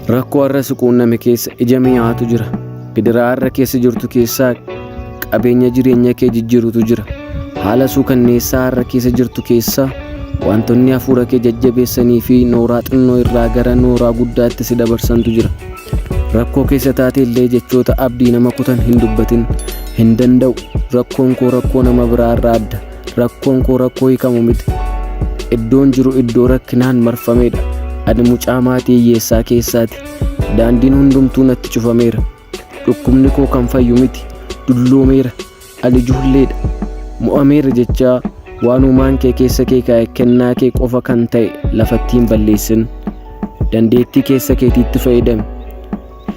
Rakkoo har'a si quunname keessa ija mi'aatu jira. Gidiraa har'a keessa jirtu keessaa qabeenya jireenya kee jijjiirutu jira. Haala suukanneessaa har'a keessa jirtu keessaa wantoonni hafuura kee jajjabeessanii fi nooraa xinnoo irraa gara nooraa guddaatti si dabarsantu jira. Rakkoo keessa taate illee jechoota abdii nama kutan hin dubbatin. Hin danda'u. Rakkoon koo rakkoo nama biraa irraa adda. Rakkoon koo rakkoo hiikamu miti. Iddoon jiru iddoo rakkinaan marfameedha. Ani mucaa maatii hiyyeessaa keessaati. Daandiin hundumtuu natti cufameera. Dhukkubni koo kan fayyu miti. Dulloomeera. Ani ijoolleedha. Mo'ameera jechaa waan uumaan kee keessa kee kaa'e kennaa kee qofa kan ta'e lafatti hin balleessin. Dandeettii keessa keetiitti fayyadami.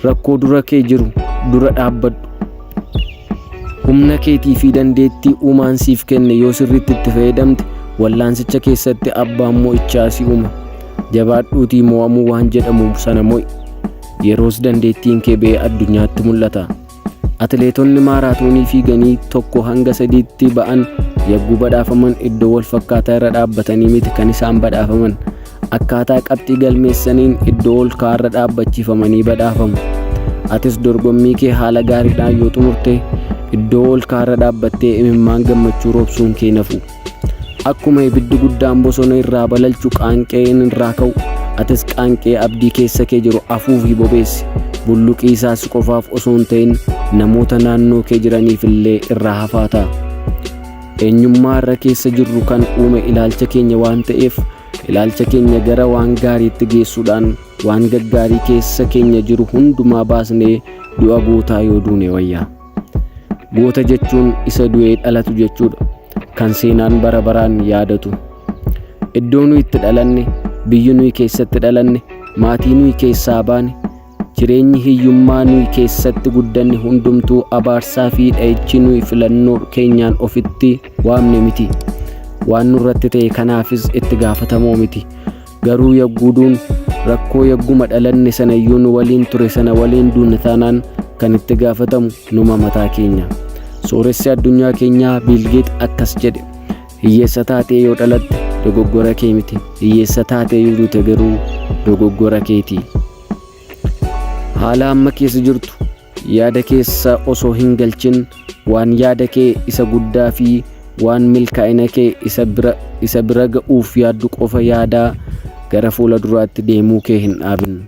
Rakkoo dura kee jiru dura dhaabbadhu. Humna keetii fi dandeettii uumaan siif kenne yoo sirriitti itti fayyadamte wallaansicha keessatti abbaan mo'ichaa si uuma. Jabaadhuutii mo'amuu waan jedhamu sana mo'i. Yeroos dandeettiin kee ba'ee addunyaatti mul'ata. Atileetonni maaraatoonii fiiganii 1 hanga 3tti ba'an yagguu badhaafaman iddoo wal fakkaataa irra dhaabbatanii miti kan isaan badhaafaman. Akkaataa qabxii galmeessaniin iddoo ol ka'aarra dhaabbachiifamanii badhaafamu. Atis dorgommii kee haala gaariidhaan yoo xumurte iddoo ol ka'aarra dhaabbattee imimmaan gammachuu roobsuun kee hin hafu. Akkuma ibiddi guddaan bosona irraa balalchu qaanqeen irraa ka'u, atis qaanqee abdii keessa kee jiru afuufii bobeessi. Bulluqii isaa si qofaaf osoo hin ta'in namoota naannoo kee jiraniif illee irraa hafaa ta'a. Eenyummaa har'a keessa jirru kan uume ilaalcha keenya waan ta'eef ilaalcha keenya gara waan gaariitti geessuudhaan waan gaggaarii keessa keenya jiru hundumaa baasnee du'a gootaa yoo duune wayya. Goota jechuun isa du'ee dhalatu jechuudha. Kan seenaan bara baraan yaadatu. Iddoo nuyi itti dhalanne, biyyi nuyi keessatti dhalanne, maatii nuyi keessaa baane, jireenyi hiyyummaa nuyi keessatti guddanne hundumtuu abaarsaa fi dha'ichi nuyi filannoo keenyaan ofitti waamne miti. Waan nurratti ta'e kanaafis itti gaafatamoo miti. Garuu yagguu duunu rakkoo yagguma dhalanne sanayyuu nu waliin ture sana waliin duuna taanaan kan itti gaafatamu numa mataa keenya. Sooressi addunyaa keenyaa Biil Geet akkas jedhe. Hiyyeessa taatee yoo dhalatte dogoggora kee miti. Hiyyeessa taatee yoo duute garuu dogoggora keeti. Haala amma keessa jirtu yaada keessa osoo hin galchin waan yaada kee isa guddaa fi waan milkaa'ina kee isa bira isa bira ga'uuf yaaddu qofa yaadaa gara fuula duraatti deemuu kee hin dhaabin.